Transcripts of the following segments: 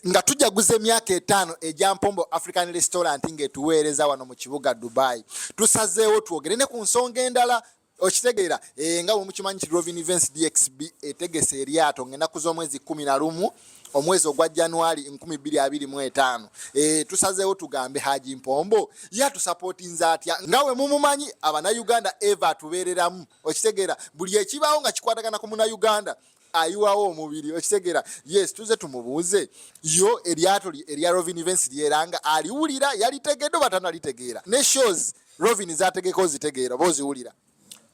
Nga tujaguza emyaka 5 egya Mpombo African Restaurant ng'etuweereza wano mu kibuga Dubai, tusazeewo twogere ne ku nsonga endala. Okitegeera? Nga bwemukimanyi nti Rovin Events DXB etegese eryato ng'ennaku z'omwezi 11 omwezi ogwa January 2025. Tusazeewo tugambe Haji Mpombo ye atusapootinze atya. Nga we mumumanyi, Abannayuganda eva atubeereramu. Okitegeera? Buli ekibaawo nga kikwatagana ku Munnayuganda ayiwawo omubiri. Okitegeera? Yes, tuze tumubuuze yo eryato erya Rovin Events lyeranga aliwulira, yalitegedde oba tanalitegeera, ne shows Rovin zategeka ozitegeera oba oziwulira?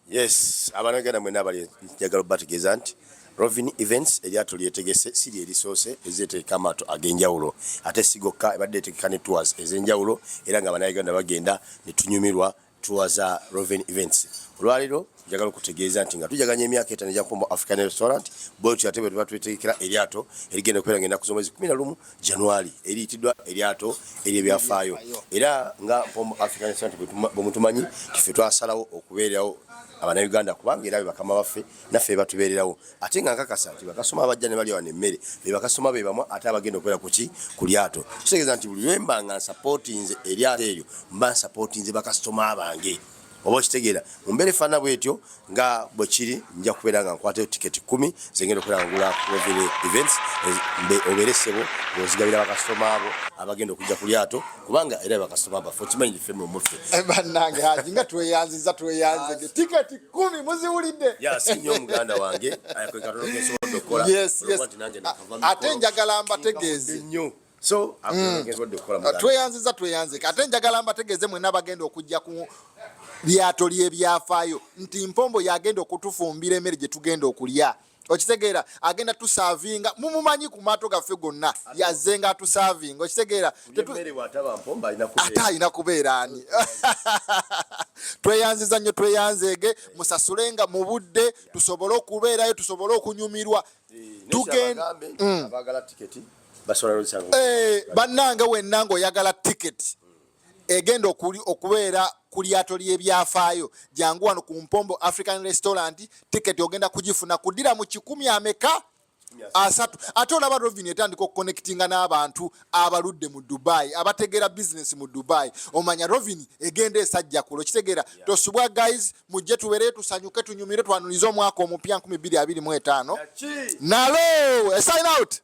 Yes, Abannayuganda mwena abali, njagala obategeeza nti Rovin Events eryato lyetegese si lye lisoose. Ezeetegeka amaato ag'enjawulo, ate si gokka, ebadde etegeka ne tours ez'enjawulo, era nga Abannayuganda bagenda ne tunyumirwa tour za Rovin Events. Olwaleero njagala okutegeeza nti nga tujaganya emyaka 5 egya Mpombo African Restaurant, bwetyo ate bwe tuba twetegekera eryato erigenda okubeera nga ennaku z'omwezi 11 January, eriyitiddwa eryato ery'ebyafaayo. Era nga Mpombo African Restaurant bwe mutumanyi, tife twasalawo okubeererawo Abannayuganda, kubanga era be bakama baffe, naffe batubeererawo. Ate nga nkakasa nti bakasoma abajja ne balya wano emmere be bakasoma be bamu ate abagenda okubeera kuki ku lyato. Kitegeeza nti buli lwemba nga nsapootinze eryato eryo, mba nsapootinze bakasitoma bange. Oba okitegeera? Mu mbeera efaanana bwetyo nga bwe kiri, nja kubeera nga nkwatayo tiketi 10 zengenda okubeera nga ngula Rovin Events, obeere ssebo ng'ozigabira bakasitoma abo abagenda okujja ku lyato, kubanga era bakasitoma baffe. Okimanyi, ffe mwe muffe. Bannange, Haji, nga tweyanziza, tweyanzege. Tiketi 10 muziwulidde? Ya, si nnyo, muganda wange, ako katono kensobodde okukola. Olwokuba nti nange nakava Ate mikolo. Njagala mbategeeze. Nnyo, so ako kensobodde okukola, muganda. Tweyanziza, tweyanzeke. Ate njagala mbategeeze mwenna bagenda okujja ku lyato ly'ebyafaayo nti Mpombo yagenda okutufumbira emmere gye tugenda okulya. Okitegeera? Agenda tusaavinga. Mumumanyi ku maato gaffe gonna, yazzenga atusaavinga. Okitegeera? Emmere bw'ataba Mpombo alina Ate kubeera. Alina kubeera ani? Tweyanziza nnyo, tweyanzeege. Musasulenga mu budde tusobole okubeerayo, tusobole okunyumirwa. Tugambe abaagala tiketi basobola lozisanga. Bannange, wenna ng'oyagala tiketi egenda okubeera ku lyato ly'ebyafaayo, jangu wano ku Mpombo African Restaurant. Tiketi ogenda kugifuna kudira mu kikumi ameka? Asatu. Ate olaba Rovin etandika okuconnectinga n'abantu abaludde mu Dubai, abategeera bizinesi mu Dubai. Omanya Rovin egenda esajjakulo. Kitegeera? Tosubwa guys, mujje tubeereyo, tusanyuke, tunyumire, twanulize omwaka omupya 2025. Nalo sign out.